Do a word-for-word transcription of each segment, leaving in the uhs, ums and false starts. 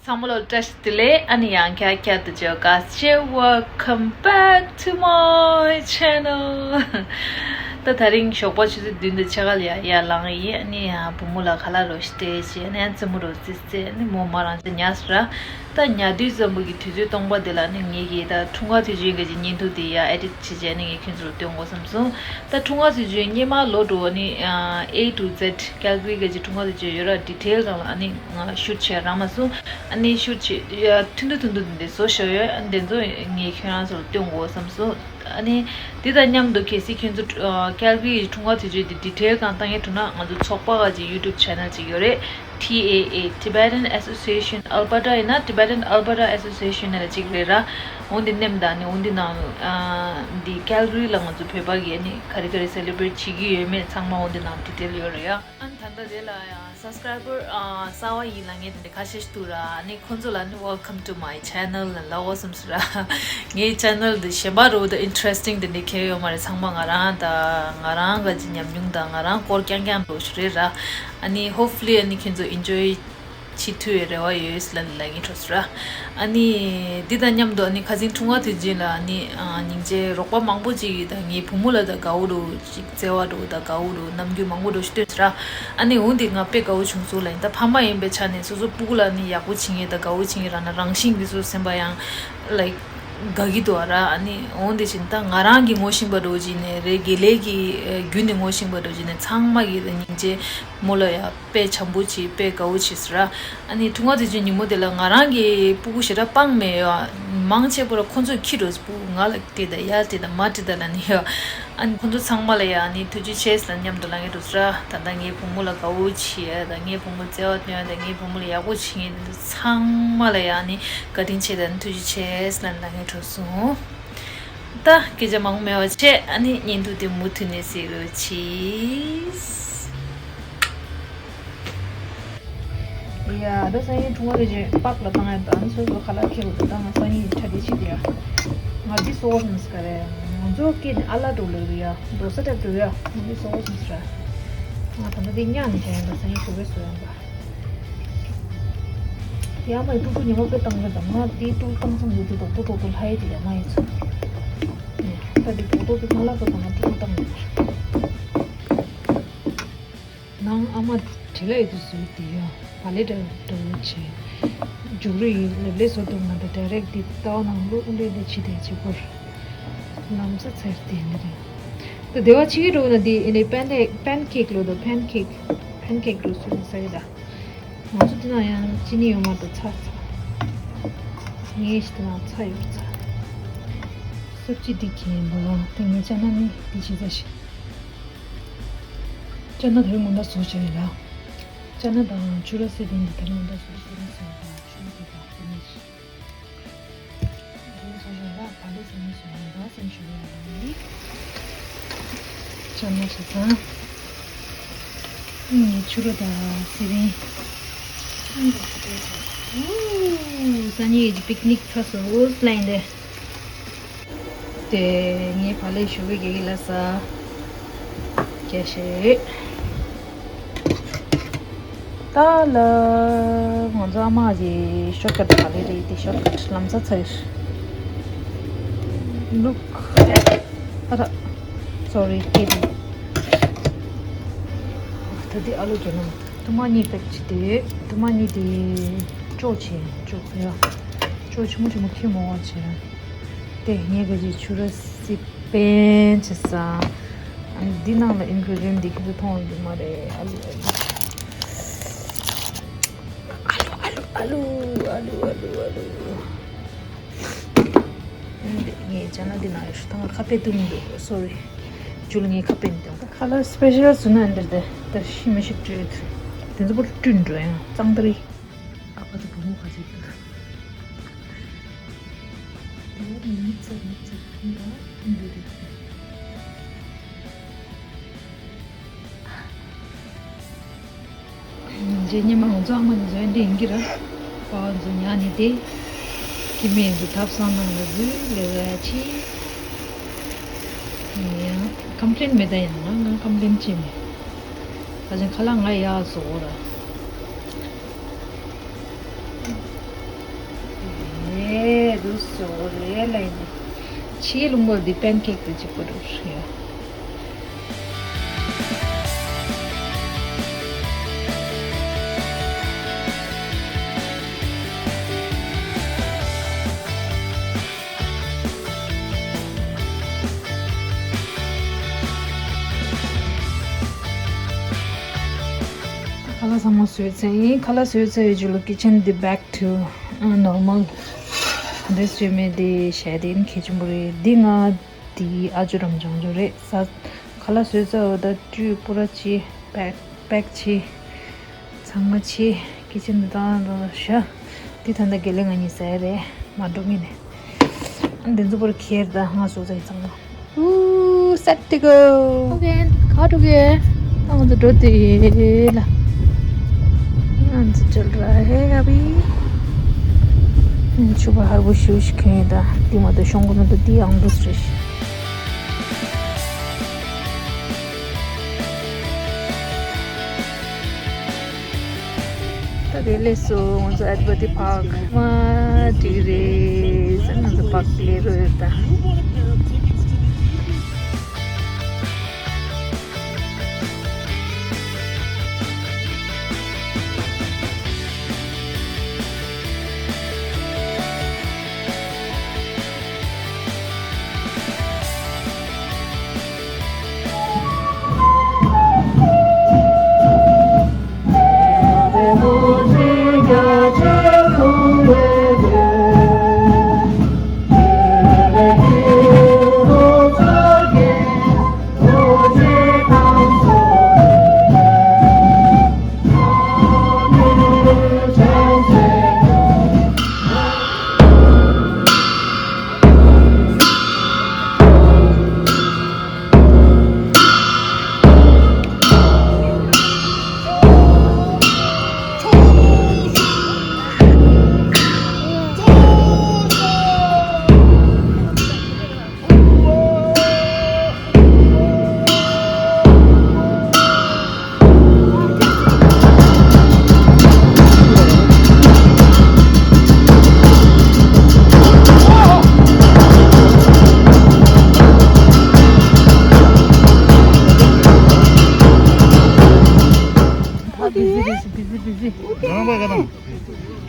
ཚང་མ་ལ་བཀྲ་ཤིས་བདེ་ལེགས། ཨ་ནི་ཡང་བསྐྱར་བསྐྱར་དུ་བརྗོད་དགའ་ཞེ། Welcome back to my channel. ད་དེ་རིང་ཞོགས་པ་ཆུ་ཚོད་བདུན་དང་ཕྱེད་ཀ་ལ་ཡར་ཡར་ལངས་ཡིན། ཨ་ནི་ཡང་བུ་མོ་ལ་ཁ་ལག་རོགས་ཞིག་སྤྲད་བྱས། ཨ་ནི་ཡང་རྩེད་མོ་རོགས་རྩེས་རྩེས། ཨ་ནི་མོ་མོ་རང་ཚོ་ཉལ་སོང་ར། ད་ཉལ་དུས་ཙམ་པ་གི་དུས་ཚོད་སྟོང་པ་དེ་ལ་ནི་ངེད་ཀྱིས་ད་འཁྲུངས་སྐར་དུས་ཆེན་གྱི་བརྙན་ཐུང་དེ་ཡར་ཨེ་ཌིཊ་བྱས་བྱས་ནས་ངས་ཁྱོད་ཚོ་ལ་སྟོན་དགོས་བསམ་སོང་། ད་འཁྲུངས་སྐར་དུས་ཆེན་སྔོན་མ་ལོ་འགྲོ་བ་ནི་ཨ་ཨེ་ཊུ་ཛེཌ་ཀལ་གྷ་རི་གི་འཁྲུངས་སྐར་དུས་ཆེན་ཡོད་ར། ཌི་ཊེལ་སྒང་ལ་ཨ་ནི་ང་ཤུཊ་བྱས་རག་མ་སོང་། ཨ་ནི་ཤུཊ་བྱས་ཡ་ཐུང་ཐུང་ཐུང་ཐུང་དེ་འདྲ་བཟོ་བཞག་ཡོད། ཨ་ནི་དེ་ཚོ་ངས་ཁྱོད་རང་ཚོ་ལ་སྟོན་དགོས་བསམ་སོང་། ཨ་ནི་འདི་དང་མཉམ་དུ་གལ་སྲིད་ཁྱོད་ཚོ་ཨ་ཀལ་གྷ་རི་ཡི་འཁྲུངས་སྐར་དུས་ཆེན་འདི་ཌི་ཊེལ་སྒང་བལྟ་སྙིང་བྲོ་ན་ང་ཚོ་ཚོགས་པ་ག་ཅིག་ཡུ་ཊུབ་ཆེ་ནལ་ཅིག་ཡོད་རེད། ཊི་ཨེ་ཨེ། Tibetan Association Alberta ཡིན་ན་Tibetan Alberta Association ལབ་ཅིག་རེད་ར། འོ་འདི་ནེམ་དང་ནི་འོ་འདི་ནང་ཨ་འདི་ཀལ་གྷ་རི་ལ་ང་ཚོ་བོད་པ་གི་ནི་ག་རེ་ག་རེ་སེ་ལེ་བྷི་རེཊ་བྱེད་ཀྱི་ཡོད་མེད་ཚང་མ་འོ་འདི་ནང་ཌི་ཊེལ་ཡོད་རེད་ཡ། ཨ་ནི་ད་ལྟ་དེ་ལ་ཡང་སབ་སི་ཀ་རའི་བར་ཨ་གསར་པ་ཡིན་ལབ་མཁན་དེ་འདྲ་ཁ་ཤས་ཤིག་འདུག་ར། ཨ་ནི་ཁོང་ཚོ་ལ་ནི་Welcome to my channel ལབ་དགོས་བསམ་སོང་ར། ངའི་ཆེ་ནལ་འདི་གཞན་པ་རུ་ད་ཨིན་ཊ་རེ་སི་ཊིང་དེ་འདྲ་གང་ཡང་ཡོད་མ་རེད། ཚང་མ་ང་རང་དང་ང་རང་ག་ཅིག་ཉམས་མྱོང་དང་ང་རང་སྐོར་རྐྱང་རྐྱང་འགྲོ་ཞིག་རེད་ར། ཨ་ནི་ཧོབ་ཕུ་ལི་ཨ་ནི་ཁྱེད་ཚོ་ཨེན་ཇོའི་བྱེད་ཐུབ་པའི་རེ་བ་ཡོད་ལབ་ལབ་མཁན་འདྲ་བོ་སོང་ར། ཨ་ནི་འདི་དང་མཉམ་དུ་ཨ་ནི་ཁ་སང་འཁྲུངས་སྐར་དུས་ཆེན་ལ་ཨ་ནི་ཨ་སྙིང་རྗེ་རོགས་པ་མང་པོ་ཅིག་གིས་ད་ངའི་བུ་མོ་ལ་ད་དགའ་བོ་འདྲ་བོ་ཅིག་བརྩེ་བ་འདྲ་བོ་ད་དགའ་བོ་འདྲ་བོ་རྣམ་འགྱུར་མང་པོ་འདྲ་བོ་ཞིག་སྟོན་སོང་ར། ཨ་ནི་འོ་འདི་ང་དཔེ་དགའ་བོ་བྱུང་སོང་ལབ་ཡིན། ད་ཕ་མ་ཡིན་པའི་ཆ་ནས་སོ་སོ་སྤུ་གུ་ལ་ཨ་ནི་ཡག་པོ་བྱེད་མཁན་ད་དགའ་བོ་བྱེད་མཁན་རང་ན་རང་བཞིན་འདི་ཚོ་སེམས་པ་ཡང་ལའིཀ་དགའ་གི་འདུག་ར། ཨ་ནི་འོ་འདི་བཞིན་ད་ང་རང་གིས་ངོ་ཤེས་པ་འདྲ་བོ་ཅིག་ནས་རེད། དགེ་ལས་ཀྱི་ཨ་བརྒྱུད་ནས་ངོ་ཤེས་པ་འདྲ་བོ་ཅིག་ནས་ཚང་མ་གིས་ད་སྙིང་རྗེ་མོ་ལ་ཡ་དཔེ་བྱམས་པོ་བྱེད། དཔེ་དགའ་བོ་བྱེད་ཟེར་ར། ཨ་ནི་འཁྲུངས་སྐར་དུས་ཆེན་ཉིན་མོ་དེ་ལ་ང་རང་གི་སྤུ་གུ་ཞེ་དྲག་སྤང་མེད་ཡ། མང་ཆེ་བོ་ར་ཁོ་ཚོས་ཁྱི་འདྲ་བོ་སྤུ་གུ་ང་ལ་སྤྲད་དང་ཡར་སྤྲད་དང་མར་སྤྲད་དང་ལབ་ནི་ཡ། ཨ་ནི་ཁོ་ཚོ་ཚང་མ་ལ་ཡ་ཨ་ནི་ཐུགས་རྗེ་ཆེ་ལབ་མཉམ་དུ་ལབ་མཁན་འདྲ་བོ་ཟེར་ར། ད་ལྟ་ངའི་བུ་མོ་ལ་དགའ་བོ་བྱེད་དང་ངའི་བུ་མོ་བརྩེ་བ་སྟོན་དང་ངའི་བུ་མོ་ལ་ཡག་པོ་བྱེད་མཁན་འདི་ཚོ་ཚང་མ་ལ་ཡ་ཨ་ནི་བཀའ་དྲིན་ཆེ་དང་ཐུགས་རྗེ་ཆེ་ལབ་ལབ་མཁན་འདྲ་བོ་སོང་། ད་སྐད་ཆ་མང་པོ་མེད་པ་བྱས། ཨ་ནི་བརྙན་ཐུང་དེ་མུ་མཐུད་ནས་གཟིགས་རོགས་གྱིས། ཡ་ད་སང་ཉིན་འཁྲུངས་སྐར་དུས་ཆེན་པཱག་ལ་བཏང་ཡ། ད་ཨ་ནི་སོ་སོ་ཁ་ལག་ཁྱེར་འོ། ད་ང་སང་ཉིན་གྲ་སྒྲིག་བྱེད་དེ་ཡ། ང་འདི་བཟོ་བ་སོང་ཟེར་ག་རེ། ང་ཚོ་སྐད་ནི་ཨ་ལ་འགྲོ་ལེ་རུ་ཡ། རྡོ་ས་གྲབ་འགྲོ་ཡ། ང་འདི་བཟོ་བ་སོང་ཟེར། ང་ད་ལྟ་འདི་ཉག་ནས་བྱ་ཡ། ད་སང་ཉིན་ཞོགས་པའི་བཟོ་ཡ་འདྲ། དེ་ཨ་མ་ཡི་ཏུ་ཏུ་ཉི་མ་དཔེ་བཏང་གི་འདུག་ང་དེའི་ཏུ་བཏང་མཚམས་ལུས་དུས་ཏོག་ཏོག་ཏོག་ཏོག་ལྷ་ཡི་དེ་ཡ་མ་ཡི་ཚོ། ད་དེ་ཏོག་ཏོག་དེ་ང་ལ་ཁ་ཚང་ང་ཏུ་ཏུ་བཏང་ཡོད། ནང་ཨ་མ་བྲེལ་ལ་ཡོད་དུས་སུ་དེ་ཡ་བ་ལེ་འདྲ་འདྲ་བོ་བྱས། མཇུག་རུ་ཡི་ལེབ་ལེ་བཟོ་འདུག་ང་ད་ཌའི་རེག་དེ་ལྟ་བ་ནང་ལུག་ལེ་ལེ་བྱེད་དེ་བྱེད་པར་ལམ་ས་ཚར་དེ་འདི་རེད། ད་དེ་བ་ཕྱི་གི་འགྲོ་ན་དེ་ཨེ་ནི་པན་ལེ་པན་ཁེག་ལོ། ད་པན་ཁེག་པན་ཁེག་འགྲོ་སུ་ས་ཡི་ད། ང་ཚོ་དེ་ན་ཡང་ཅི་ནི་ཡོད་མ་གཏོགས་ཚྭ་ཚྭ། ངས་ཞིག་དེ་ན་ཚྭ་ཡོད་ཚྭ། སབ་ཅི་འདི་གྱེན་པ་དེ་ངས་ཅ་ན་ནི་འདི་བྱེད་ཚ་ཞིག་ཅ་ན་དེ་རིང་མོ་འདྲ་བཟོ་བྱས་ཡིན་ལ། ཅ་ན་དང་ཆུ་ར་སེ་བན་འདི་དེ་རིང་མོ་འདྲ་བཟོ་བྱས་ཡིན་ཟེར་བ་ཆུ་ར་སེ་བན་དེ་ནི་ཞིག་འདི་བཟོ་བྱས་ལ་བ་ལེ་ཟེར་ནི་བཟོ་ཡིན་པ་སེམས་ཤུགས་ཡོད་ལ་ཡིན། ཅ་ན་བྱས་ཙང་། ངས་ཆུ་ར་དང་སེ་བན། ཨུ། སང་ཉིན་གྱི་པིག་ནིག་ཚར་སོང་། ཨུ་སི་ལན་དེ། དེ་ངའི་བ་ལེ་ཞུ་གི་གེ་གི་ལ་ས། རྒྱ་ཤེས། ད་ལ་ང་ཚོ་ཨ་མ་གི་ཤོར་ཀཊ་བ་ལེ་རེད། དེ་ཤོར་ཀཊ་ལམ་ས་ཚར། ལུག་ཨ་ར། སོ་རི་སྐད་དེ། ད་དེ་ཨ་ལུ་གྱོན་ནམ། ཐུ་མ་གཉིས་པེག་བྱས་ཏེ། ཐུ་མ་གཉིས་དེ་ཅོག་བྱས། ཅོག་ཡ། ཅོག་ཆུང་ཆུང་ཁྱི་མོ་བ་བྱས། དེ་ངས་ག་ཅིག་ཆུ་ར་སི་པན་བྱས་ས། ཨ་ནི་འདི་ནང་ལ་ཨིན་གྷི་རི་ཌི་ཡན་འདི་ཁྱེད་ཚོ་མཐོང་ཡོང་གི་མ་རེད། ཨ་ལུ་ཨ་ལུ། ཨ་ལུ་ཨ་ལུ། ངས་ཅ་ན་འདི་ནང་ཡོད་ཤོག་ད་ང་ཁ་དཔེ་བཏུང་གི་འདུག་སོ་རི། ཇུ་ལ་ངས་ཁ་དཔེ་མི་བཏུང་། ཁ་ལག་སི་པེ་ཤལ་བཟོས་ན་འདིར་དེ་ལྟར་ཤི་མི་ཤི་བྲོས་ཡོད། དེ་ཚོ་པོ་བསྐྲུན་འགྲོ་ཡང་གཙང་ད་རེད། ཨ་ཕ་དང་བུ་མོ་ཁ་ཅིག་འདུག་དེ་ལ་མི་ཚེ་མི་ཚེ་ཁུངས་ལ་འདི་རེད། རྗེས་ཉི་མ་ང་ཚོ་ཨ་མ་ནི་བཟོས་འདི་ཡིན་གྱི་ར། པ་ཚོ་ཉག་ནི་དེ། ཁྱི་མེད་ཚོ་ཐབ་ཚང་ནང་ལ་འཛུལ་ལས་ཀ་ཡ་ཆི། ཡང་ཀམ་པི་ལེན་མེད། ད་ཡང་ང་ང་ཀམ་པི་ལེན་བྱེད་མེད། ད་ཅང་ཁ་ལག་ང་ཡག་བཟོ་གོ་ར། ལས་ལས་ནི། ཕྱིའི་རླུང་བུ་འདི་པན་ཀེག་དང་གཅིག་པ་རེད་ཡ། ཁ་ལག་ཚང་མ་བཟོས་ཚར་ཡིན། ཁ་ལག་བཟོས་ཚར་ཡོད་ཅིག་ལོ། ཀི་ཆན་འདི་back to normal། འདི་བཟོས་མེད། འདི་ཞལ་འདི་ཡིན། གལ་ཆེན་པོ་རེད། འདི་ང་འདི་ཨ་ཇོ་རམ་བྱང་ཇོ་རེད། ས་ཁ་ལག་བཟོས་ཚར་ཡོད། ད་བཀྲུས་པུ་ར་ཅི་པེག་པེག་ཅི། ཚང་མ་ཕྱི་ཀི་ཆན་དུ་བཏང་རོགས་ཤ། དེ་ད་ལྟ་དགེ་ལེགས་ང་གཉིས་ཟ་ཡ་རེད། མ་འགྲོ་ངེས་ནས། ཨ་འདི་ཚོ་པོར་ཁྱེར་ད་ང་སོ་ཚའི་ཚང་མ། Ooh, set to go. Okay, ཁ་འགྲོ་གི། ཨ་ང་ཚོ་འགྲོ་དེ་ལ། ང་ཚོ་ཅལ་ར་ཧེ་ཨ་བི། ཆུ་བ་ཧར་པོ་ཞུ་ཞིག་ཁྱོད་ད་དེ་མ་གཏོགས་ཤོང་གི་མི་འདུག་དེ་ཨང་འདུག་རེད། ད་དེ་ལས་སུ་ང་ཚོ་ཨེ་ཌི་བར་ཐི་པཱག་མ་འགྲིག་རེད་ཟེར། ང་ཚོ་པཱག་ལས་རོགས་ཡོད་ད།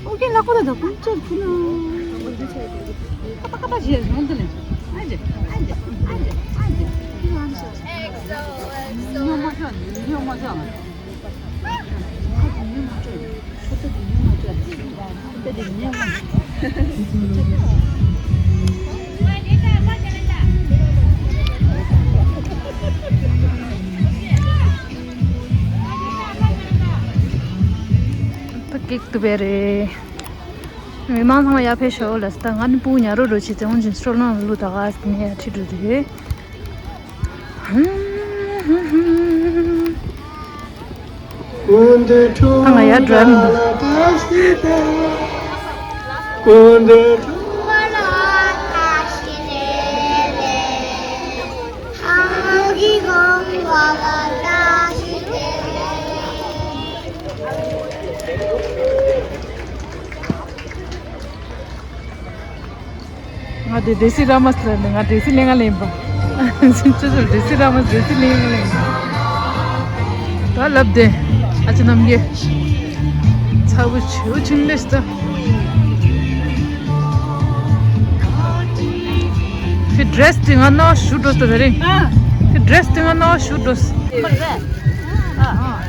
ཨོ་ཀེ། ལ་ཁོ་ལ་ད་ཀུན་ཅར་ཁུ་ན། ཀ་ཏ་ཀ་ཏ་ཞེས་རང་དུ་ལེན། ཨ་ཇེ་ཨ་ཇེ་ཨ་ཇེ་ཨ་ཇེ། ཉོ་མ་ཆོག་ཉོ་མ་ཆོག་ཁ་ཏ་ཉོ་མ་ཆོག་ཁ་ཏ་ཉོ་མ་ཆོག་ཁ་ཏ་ཉོ་མ་ཆོག་ད་ཀེག་ཏུ་བེ་རེ། མི་མང་ཚང་མ་ཡར་ཕེབས་ཤོག་ལ་ཟེར། ད་ང་ནི་སྤུ་གུ་ཉལ་རོགས་འགྲོ་བྱེད་ཙེ་འོང་ཅིན་སྤྲོ་ལོང་ལུ་ད་ག་ཟེར་ནས་ཡར་ཁྲིད་འགྲོ་དུས། ད་ང་ཡར་འགྲོ་ཡ་མི་འདུག་ང་དེ་སྡེ་སྲིད་ར་མ་ཟེར་ནས། ང་སྡེ་སྲིད་གླིང་ང་ལེན་པ། ཅི་ཟེར། སྡེ་སྲིད་ར་མ། སྡེ་སྲིད་གླིང་ང་ལེན་པ། ད་ལབ་དེ་ཨ་ཅེ་རྣམ་རྒྱལ། ཚ་བོ་ཆེ་བོ་ཆིང་ལེ་སྟ། ཁི་ཌི་རེ་སི་དེ་ང་ནོ་ཞུ་འགྲོ་སྟ་དེ་རིང་། ཨ། ཁི་ཌི་རེ་སི་དེ་ང་ནོ་ཞུ་འགྲོ་སྟ། ཨ་ཨ།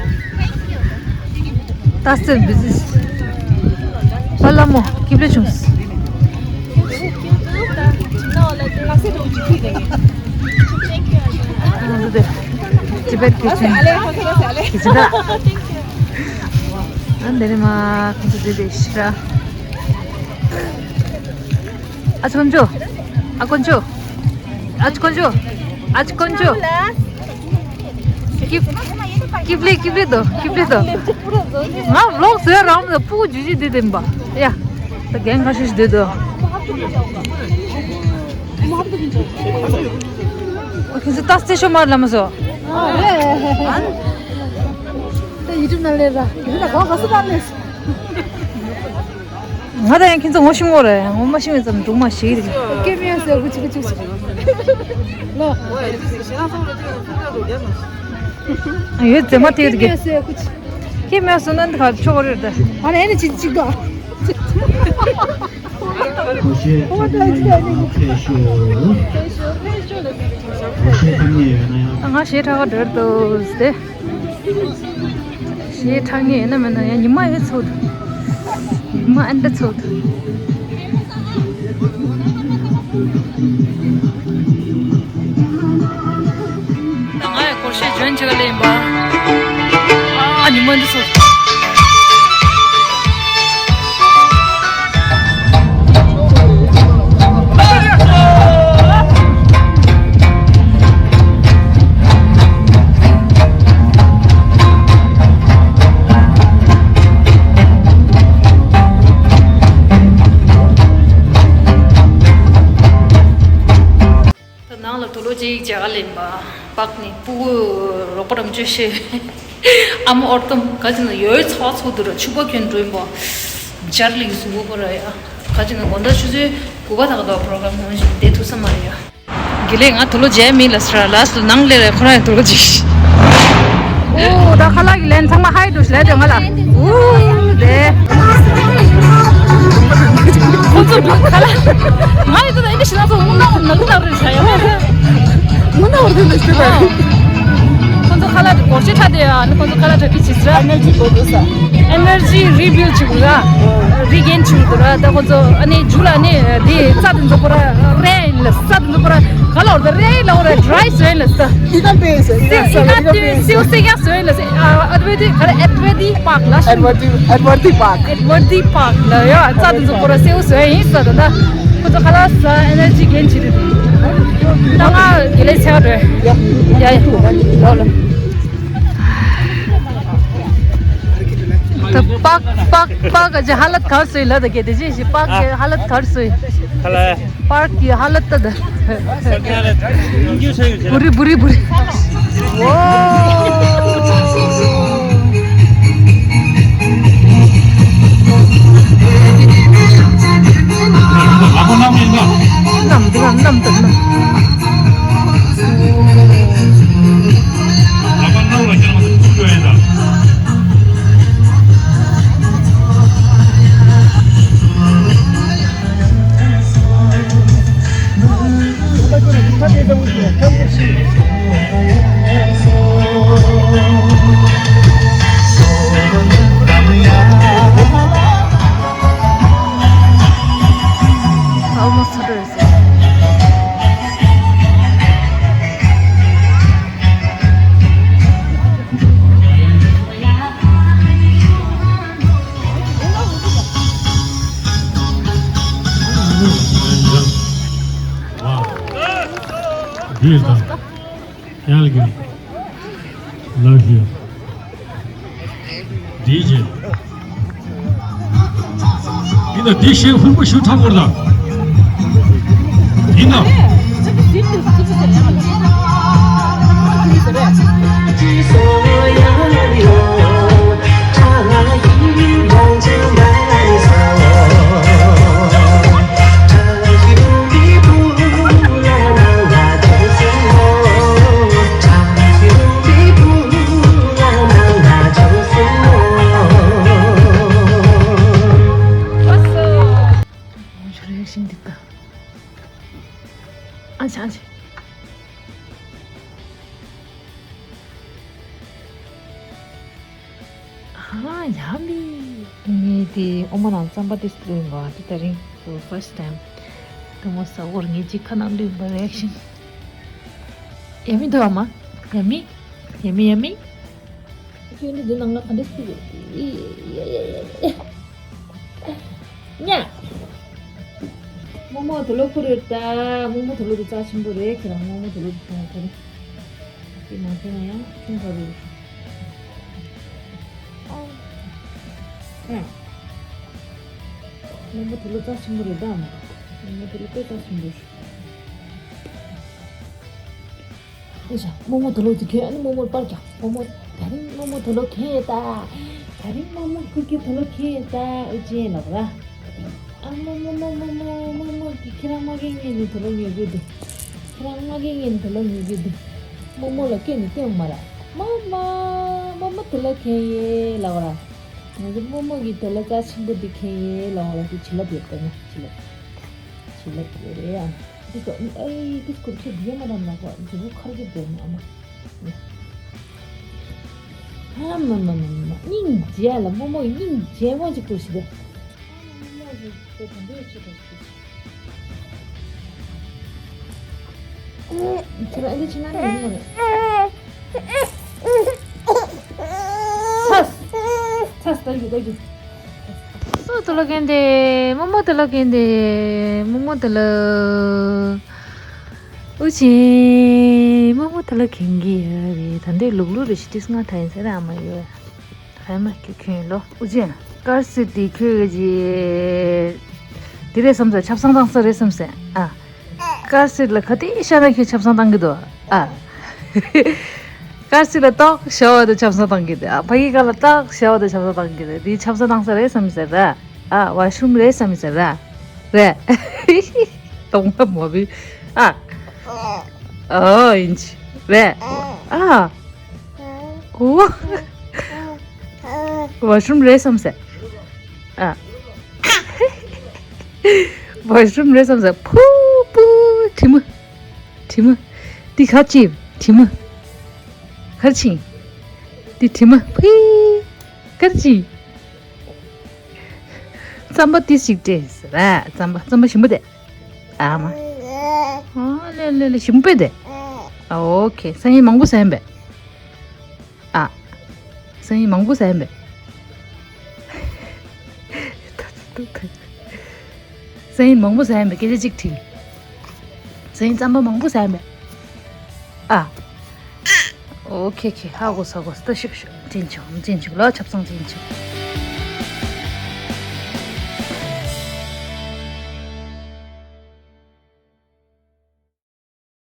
ད་སེམས་བི་ཟི། པ་ལ་མོ་ཀིབ་ལེ་བྱུང་། ཅི་བེད་ཀི་ཆེན། ཨ་འདི་ནི་མ་ཁོང་ཚོ་འདི་འདི་ཤི་ར། ཨ་ཅོ་ཀོན་ཅོ། ཨ་ཅོ་ཀོན་ཅོ། ཨ་ཅོ་ཀོན་ཅོ། ཨ་ཅོ་ཀོན་ཅོ། ཀིབ་ཀིབ་ལེ་ཀིབ་ལེ་དོ། ཀིབ་ལེ་དོ། ང་བི་ལོག་བཟོས་རང་ལ་སྤུ་གུ་ཇུ་ཇུ་དེ་བདེན་པ། ཡ། ད་རྒན་ཁ་ཤས་ཤིག་བསྡད་དོ། ཁྱེད་ཚོ་ད་རྩེ་ཤོ་མར་ལ་མ་སོ། ད་ཡུ་ཊུབ་ནང་ལས་ར། ཡུ་ཊུབ་ནང་གོ་ག་སུ་པར་ལས། ང་ད་ཡང་ཁྱེད་ཚོ་ངོ་ཤེས་མོ་རེད། ངོ་མ་ཤེས་མེད་ཙམ་སྒྲུང་མ་ཤེས་རེད། སྐད་མེད་ཟེར་གུ་ཅི་གུ་ཅི་ཅི། ལོ། ཡོད་ཙེ་མ་ཐེ་ཡོད་ཀྱི། སྐད་མེད་ཟེར་གུ་ཅི། སྐད་མེད་སོང་ན་འདི་ག་ཆོག་རེད་ད། ཨ་ནི་ཨ་ནི་ཅི་ཅི་ག། ཁོ་ཤེས་ཐ་མི་ཡོད་ན་ཕེ་ཤོ། ཁོ་ཤེས་ཐ་མི་ཡོད་ན་ཡང་། ང་ཞེ་དྲག་ག་འགྲོ་འདུག་སྟེ། ཞེ་དྲག་ངེས་ཡིན་ན་མིན་ན་ཡང་ཉི་མ་ཡོད་ཚོད་འདུག་ཉི་མ་ཨན་འདྲ་ཚོད་འདུག་ད་ང་ཡང་སྒོར་གཞས་འཇོན་ཆེ་ག་ལེན་པ། ཨ་ཉི་མ་ཨན་འདྲ་ཚོད་འདུག་ད་ནང་ལ་དུག་ལོག་ཅིག་བྱ་ག་ལེན་པ། པགས་ནི་སྤུ་གུ་རོགས་པ་རམ་བཅོས་ཤེས། ཨ་མ་ཨོར་ཏམ་ག་ཅི་ན་ཡོད་ཚ་ཚོ་འདུག་ར་ཆུ་པ་གྱོན་འགྲོ་ཡིན་པ། འཇར་ལིག་བཟུང་དགོས་པ་ར་ཡ། ག་ཅི་ན་དགོང་དག་ཆུ་ཚོད་དགུ་པ་དག་དག་པོ་རོ་ག་རམ་ཧོན་ཞིག་བསྡད་ཐུབ་ས་མ་རེད་ཡ། དགེ་ལེགས་ང་དུག་ལོག་བྱས་མིན་ལ་སི་ར་ལ་སི་ནང་ལས་རེ་ཁོ་རང་ཡང་དུག་ལོག་ཅིག་ཨོ་ད་ཁ་ལག་གི་ལན་ཚང་མ་ཧའི་འགྲོ་ཤི་ལས་དེ་ང་ལ། ཨུ་དེ། ཁོ་ཚོ་ཁ་ལག་ང་ཡི་ཚོ་ད་ཨིན་ཇི་ཤི་ན་ཚོ་ངུ་ན་འོར་ན་ལུ་ད་རེ་ཤ་ཡ། ངུ་ན་འོར་དེ་ནི་ཤི་ད། ཁོ་ཚོ་ཁ་ལག་གི་སྒོར་ཆེ་ཁྲ་དེ་ཡ་ནི་ཁོ་ཚོ་ཁ་ལག་ཁྲ་ཁི་ཆི་སི་ར། ཨེ་ནར་ཇི་བོ་དུ་ས། ཨེ་ནར་ཇི་རི་བིལ་ཆི་གུ་ར། རི་གེན་ཆི་གུ་ར་ད་ཁོ་ཚོ་ཨ་ནི་ཇུ་ལ་ནི་དེ་རྩ་དེ་ཚོ་པོ་ར་རེ་ལ་རྩ་དེ་ཚོ་པོ་ར་ག་ལ་འོར་ད་རེ་ལ་འོར་ར་ཌི་རའི་སོན་ལ་ས། ཨི་ཀ་པེ་སེ་ཨི་ཀ་སེ་ཨི་ཀ་ཏུ་སིའུ་སེ་ཡ་སོན་ལ་སེ་ཨ་ཨ་ཏི་བེ་ཏི་ག་ར་ཨེ་ཏི་བེ་ཏི་པག་ལ་སོན། ཨེ་ཏི་བེ་ཏི་པག་ཨེ་ཏི་བེ་ཏི་པག་ལ་ཡ་རྩ་དེ་ཚོ་པོ་ར་སེའུ་སོན་ཡིན་ས་ད་ད་ཁོ་ཚོ་ཁ་ལག་ས་ཨེ་ནར་ཇི་གེན་ཆི་རེད། ད་ང་དགེ་ལེགས་ཚེ་བ་རེད། ཡ་ཡ་ལོ་ལོ། ད་པག་པག་པག་གི་ཧ་ལད་གར་སོས་ལ་ད་གེ་དེ་ཅི་ཞིག་པག་གི་ཧ་ལད་གར་སོས། ཧ་ལ། པག་གི་ཧ་ལད་ད་ད། བུ་རི་བུ་རི་བུ་རི། ཝོ། ནམ་དུ་ནམ་དུ་ནམ། Almost ཚར་འགྲོ་ཡོད་ཟེར། Beautiful. Calgary. Love you. ཌི་ཇེ། ཡིན་ན་འདི་ཞེས་ཧུར་པོ་ཞུ་ཐག་གོར་ད། ཡིན་ན། ཨ་ཅག་ཨ་ཅག་ཨ་ཡ་མི། ངས་དེ་ཨོ་མ་ནང་རྩམ་པ་དེ་བླུགས་ཡིན་པ་དེ་ད་རིང་first time། དེ་མོ་ཟ་བོར་ངས་ཅིག་ཁ་ནང་བླུགས་ཡིན་པ་རེག་ཤིང་། ཡ་མི་འདུག་ཨ་མ། ཡ་མི། ཡ་མི་ཡ་མི། ཁྱོད་ནི་འདི་ནང་ལ་ག་འདྲ་ཞིག་ཡ་ཡ་ཡ་ཡ། ཉ། རྨོ་མོ་དུག་ལོག་ཁུར་རེད་ད། རྨོ་མོ་དུག་ལོག་དེ་རྩ་ཆེན་པོ་རེད། ཁྱེད་རང་རྨོ་མོ་དུག་ལོག་དེ་ཐོང་ཁུར་རེད། དེ་མ་ཐོང་ན་ཡང་ཆུང་ཁ་རུ། ཨ། རྨོ་མོ་དུག་ལོག་རྩ་ཆེན་པོ་རེད་ད། རྨོ་མོ་དུག་ལོག་དཔེ་རྩ་ཆེན་པོ་རེད། ཨེ་ཤ། རྨོ་མོ་དུག་ལོག་དེ་ཁྱོད་ཨ་ནི་རྨོ་མོར་པར་རྒྱག་རྨོ་མོ། ད་རིང་རྨོ་མོ་དུག་ལོག་ཁྱེད་ཡོད་ད། ད་རིང་རྨོ་མོ་ཁུ་ཁྱེད་དུག་ལོག་ཁྱེད་ཡོད་ད། ཨུ་ཅེ་ལབ་ར། ཨ་མོ་མོ་མོ་མོ་མོ་མོ་མོ་གི་ཁྱེད་རང་མ་སྐད་ངན་ནས་དུ་ལོ་ཉོ་གི་འདུག་ཁྱེད་རང་མ་སྐད་ངན་ནས་དུ་ལོ་ཉོ་གི་འདུག་མོ་མོ་ལ་སྐད་ནས་སྟོན་མ་ར། མ་མ་མོ་མོ་དུ་ལོ་ཁེན་ཡེ་ལ་བ་ར། ང་ཚོ་མོ་མོ་གི་དུ་ལོ་རྩ་ཆེན་པོ་འདི་ཁེན་ཡེ་ལ་བ་ར། དེ་བྱི་ལབ་ཡོད་པ་ན་བྱི་ལབ། བྱི་ལབ་ཡོད་རེད་ཨ། འདི་ག་ཨེ་འདི་སྐོར་ཁྱོད་འདི་ཡ་མ་ར་མ་གོ་འདི་བུ་ཁར་གི་བོ་མ་ཨ་མ། ཨ་མ་མ་མ་མ། སྙིང་རྗེ་ལ་མོ་མོ་ཡི་སྙིང་རྗེ་མོ་ཅིག་པོ་ཞིག་རེད། ཁྱེད་རང་ཨ་ནི་ཕྱི་ནང་ནས་ཡོང་བ་རེད། ཚ་ཚ་ལྟ་རྒྱུ་ལྟ་རྒྱུ། སུ་དུ་ལོ་གན་དེ་མོ་མོ་དུ་ལོ་གན་དེ་མོ་མོ་དུ་ལོ། ཨུ་ཆེ། མོ་མོ་ད་ལ་གན་གི་ཡ་རེད། ད་འདི་ལུག་ལུག་རེ་ཞིག་ཏིས་ང་ད་ཡིན་ཟེར་ཨ་མ་ཡོད། ཧ་མ་ཁྱོད་ཁྱོད་ལོ། ཨུ་ཆེ། ཀར་སི་དེ་ཁྱོད་གི་དེ་རེད་བསམ་ཟེར། ཆབ་གསང་བཏང་ས་རེད་བསམ་ཟེར་ཨ། ཀར་སི་ལ་ག་དེ་ཤ་ན་ཁྱོད་ཆབ་གསང་བཏང་གི་འདུག་ཨ། ཀར་སི་ལ་ཏོག་ཤ་བ་དང་ཆབ་གསང་བཏང་གི་འདུག་ཨ། ཕ་གི་ཀ་ལ་ཏོག་ཤ་བ་དང་ཆབ་གསང་བཏང་གི་འདུག་དེ་ཆབ་གསང་བཏང་ས་རེད་བསམ་ཟེར་ར། ཨ་ཝ་ཤུམ་རེད་བསམ་ཟེར་ར། རེད། གཏོང་བ་མོ་བི། ཨ། ཨོ་ཡིན་ཅི། རེད། ཨ། ཨོ། ཝ་ཤུམ་རེད་བསམ་ཟེར། ཨ། ཝ་ཤུམ་རེད་བསམ་ཟེར། ཕུ་ཕུ། དྲི་མ། དྲི་མ། འདི་ག་ཅི། དྲི་མ། ག་ཅི། འདི་དྲི་མ། ཕུ། ག་ཅི། རྩམ་པ་ཏི་ཞིག་སྤྲད་ཟེར་ར། རྩམ་པ་རྩམ་པ་ཞིམ་པོ་དེ། ཨ་མ། ཨ་ལེ་ལེ་ལེ་ཞིམ་པོ་དེ། ཨ་ཨོ་ཁེ། སང་ཉིན་མང་པོ་ཟ་ཡིན་པས། ཨ། སང་ཉིན་མང་པོ་ཟ་ཡིན་པས། སང་ཉིན་མང་པོ་ཟ་ཡིན་པས་སྐད་ཆ་གཅིག་དྲིས། སང་ཉིན་རྩམ་པ་མང་པོ་ཟ་ཡིན་པས། ཨ། ཨོ་ཁེ་ཁེ། ཧ་གོ་ས་གོ་ས། ད་ཤིག་ཤོག་ཅན་ཆུ་ཅན་ཆུ་ལ་ཆབ་གསང་ཅན་ཆུ།